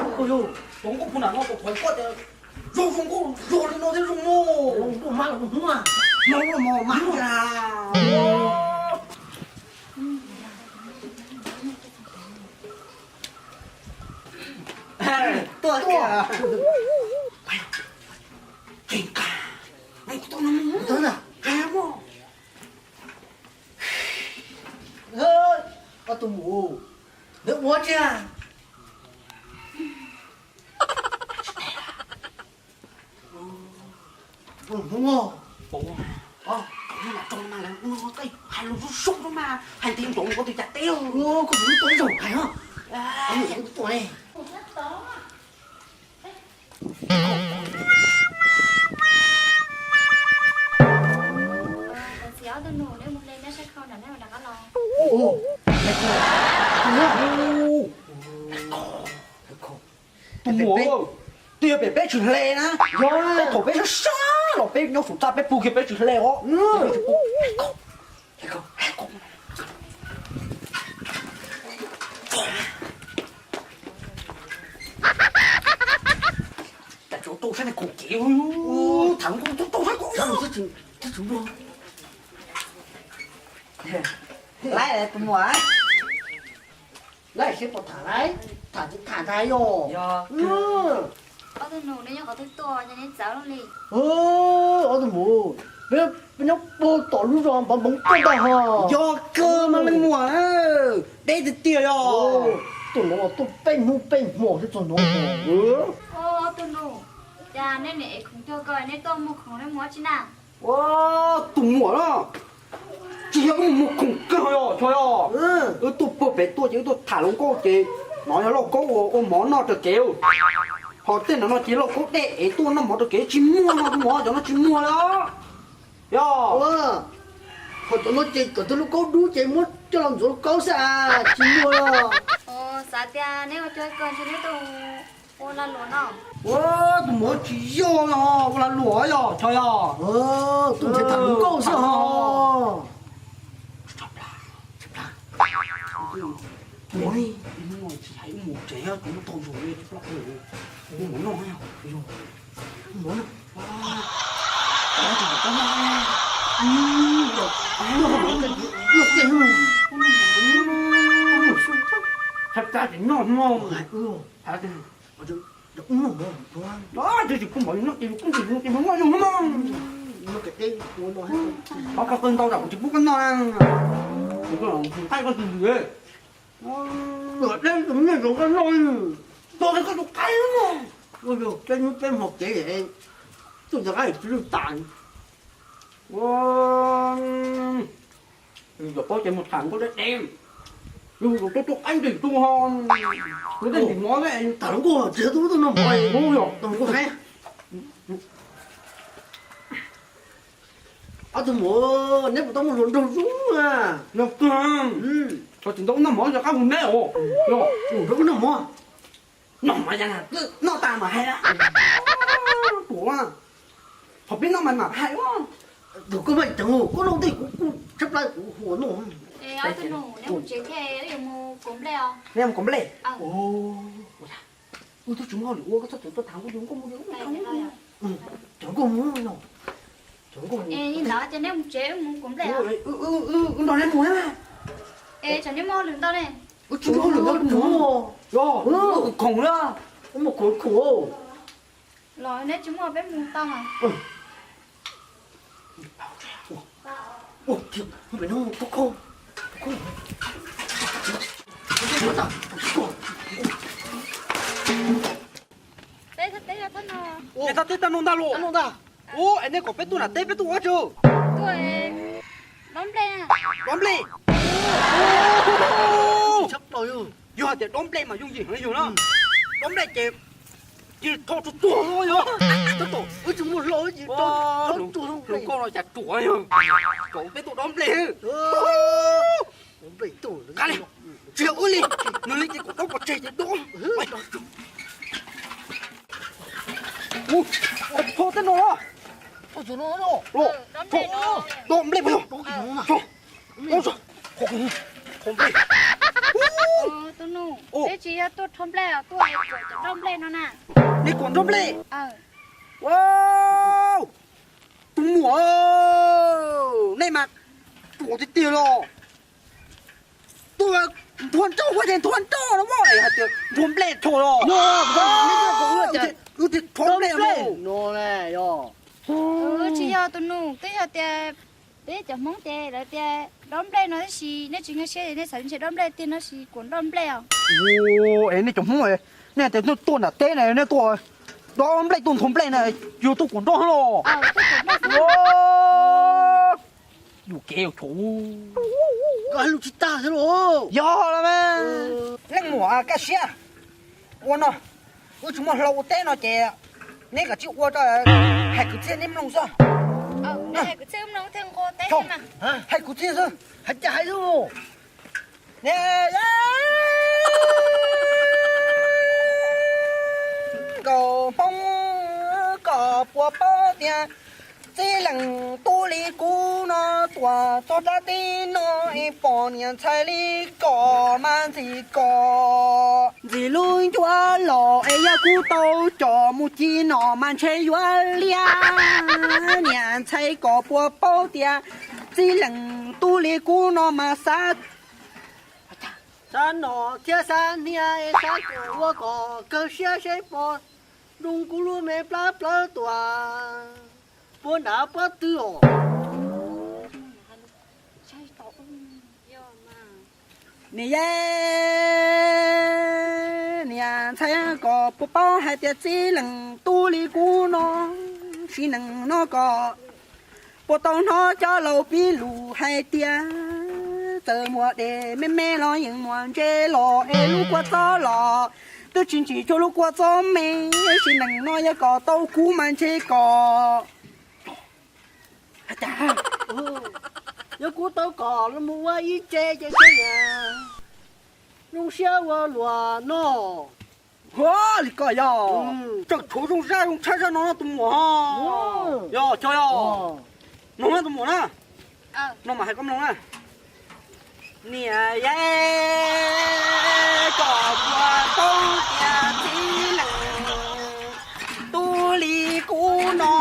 Ua yog, tus nkauj puag nram no tus qhov koj tias zoo zoo nkauj zoo li no thiab zoo no. Nkauj mab los nkauj hmoob a? Hmoob los mas mas. Tuaj kiag. Qee nqa. Qee nqa. Ob tug mus, neb ua tsi a? Hmoob, hais lus zoo zoo mas, hais ntev npaum koj twb cas teb. Koj tus lub tuaj zaum hais os. Tus tuaj ne. Txiv ob tug nus, neb mus hle neb sab khau nram nej rov qab los. Tus muam, twb yog pem peb tsis hle na, yog thaum peb sab sab los peb nyob saum txaj peb pw kiag peb tsis hle os. Cas tsuas rau sab niag khoom kev, tham kuv rau sab ko. Laib tus muam, laib seb puas tham laib, tham tsis tham ntag yog. Ob tug nus, neb nyob qhov twg tuaj ces neb txawv li? Ob tug nus, peb nyob puag tom lub zos npov npoov tuaj ntag ho. Yog kawg mas leej muam, deb tiag tiag yog. Tuaj no tuaj peb hnub peb hmo thiab txog no. Ob tug nus, cas nej niam ev khoom cuag ko, neb tuaj muag khoom neb mus ua tsi na? Ua, tus muam na, tsis yog wb mus muag khoom kawg yog, tsis yog. Wb tuaj puag pem tuaj ces wb tuaj tham hluas nkauj ces hnov yog lauj kaub ua mov noj raws kev. Ho tej no no ces lauj kaub dej es tuaj noj mov raws kev tsis muag no, tus muam, cov no tsis muag li os. Yog, ho cov no ces kom tus lauj kaub dub ces muab coj los ntxuav lauj kaub xwb as, tsis muag li. Xav tias neb ua cuag ko ntshe neb tuaj ua lag luam no. Ua, tus muam, tsis yog ua lag luam yog, tsis yog. Tuaj ntshe tham hluas nkauj xwb os. Tsis pub mov, noj ces kuv kuj noj zoo no. Qhov koj ntau zam kuv tsis pub koj noj na. Kuv tsis nqaij koj tus ntxwv. Luam deb tus mej zoo koj noj li. Tua koj tus qaib no. Ua yog peb hnub peb hmo kev, tuaj ntawm qab tsis lwj tas. Ua, yog paub ces mus tham nkauj deb deb. Yus tus tuaj qaib ntim tus ho, tus dej ntim mov ne, tham nkauj tsis tau tuaj noj mov. Ua yog tus nkauj qaib. Ob tug muam, neb puas tau muaj hluas nraug zoo a? Yog kawg. Tsis tau noj mov yog qab mus neb os. Yog, noj mov. Noj mas yog noj tas mas hais na. Tuam, thaum peb noj mas mam hais. Tus koj mas ceev, koj noj tej kuv kuj tshaib plab kuv hu noj. Neb mus kaus nplej. Wb twb tsis muaj hauj lwm ua, koj txhob txwm tuaj tham kuv, yus nkauj mus yus nkauj mus. Cov nkauj mus no, cov nkauj mus. Wb nrog neb mus na. Wb tsis muaj hauj lwm ntau, wb khoom khoom na. Wb muaj khoom khoom. Los neb tsis muaj peb mus tau mas. Peb thaj teb tag no ntag los. Ub, es nej kom peb tuaj nram teb peb tuaj ua dab tsi? Dob nplej. Dob nplej. Yog hais tias dob nplej mas yooj yim heev yog na. Dob nplej ces cia li tho tsuag tsuag yog. Tab tom wb tsis muaj hlau ces tho tsuag tsuag. Hluas nkauj no cas ruam yog, kom peb tuaj dob nplej. Nplej tuaj, tsis yog wb li, nws li ces kom dob pov tseg ces dob. Ua, tho tej no los. Dob nplej puas yog? Tho nplej. Tus nus, peb tsis yog tuaj rho nplej os, tuaj kuam cov nroj nplej no na. Nej kuam nroj nplej? Ua, tus muam, nej mas ruam tiag tiag los. Tuaj nthua nroj, ua ces nthua nroj no mas hais tias nthua nplej rho los. Wb tias rho nplej no. Tsis yog tus nus, twb yog tias peb cov Hmoob ces lawv tias dob nplej no tab sis nej tsis nkag siab ces nej xav ntshe dob nplej tiag no sis kuam nroj nplej os. Es nej cov Hmoob, nej tias tuaj nram teb na, nej tuaj dob nplej tuaj nthua nplej na, yog tuaj kuam nroj los. Yus kev yus tshua. Koj hais lus tsis tag thiab los. Yog los mas. Leej muam kaj siab, ua no, wb tsis muaj hlau ua teb no ces neb kav tsij ua rau hais kwv txhiaj neb mloog xwb. Hais kwv txhiaj xwb, hais cas hais xwb. Nkauj Hmoob, koj puas paub tias txij leej tub li kuv no tuaj txog dab teb no es pom niam ntxhais li koj mas ntxim koj. Ntxim lub ncuab los es yog kuv tau coj mus ci no mas ntshe yuav liab. Niam ntxhais, koj puas paub tias txij leej tub li kuv no mas xav, xav nom thiab xav hnia es xav kom ua kom kawg siab seb puas zoo kuv lub me plab plawv tuaj puag nram pob tw os. Niam yau, niam ntxhais, koj puas paub hais tias txij leej tub li kuv no, sim neej no koj puas tau hnov cov laus piv lus hais tias txawm muaj dej me me los yeej muaj ntses los es lub kua txob los twb tsis ntsim cuag lub kua txob me. Sim neej no yog koj tau kuv mas ntshe koj, yog kuv tau koj los mus ua ib tse ces ntshe niam zoo siab ua luaj no. Ua li koj yog tseem tshuav zoo zaj zoo tshaj zaj no tus muam. Yog, yog, yog. Mloog na tus muam na. No mas hais koj mloog na. Niam yau, koj puas paub tias txij leej tub li kuv no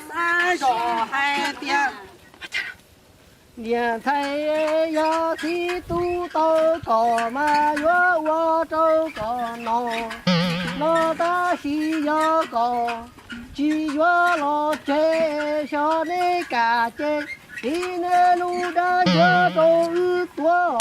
xav zoj hais tias niam ntxhais, yog txiv tub tau koj mas yuav ua rau koj no, no tab sis yog koj tsis yuav los tseg, xyov neb kam ces tiv neb lub dab ntsuab rau wb tuag.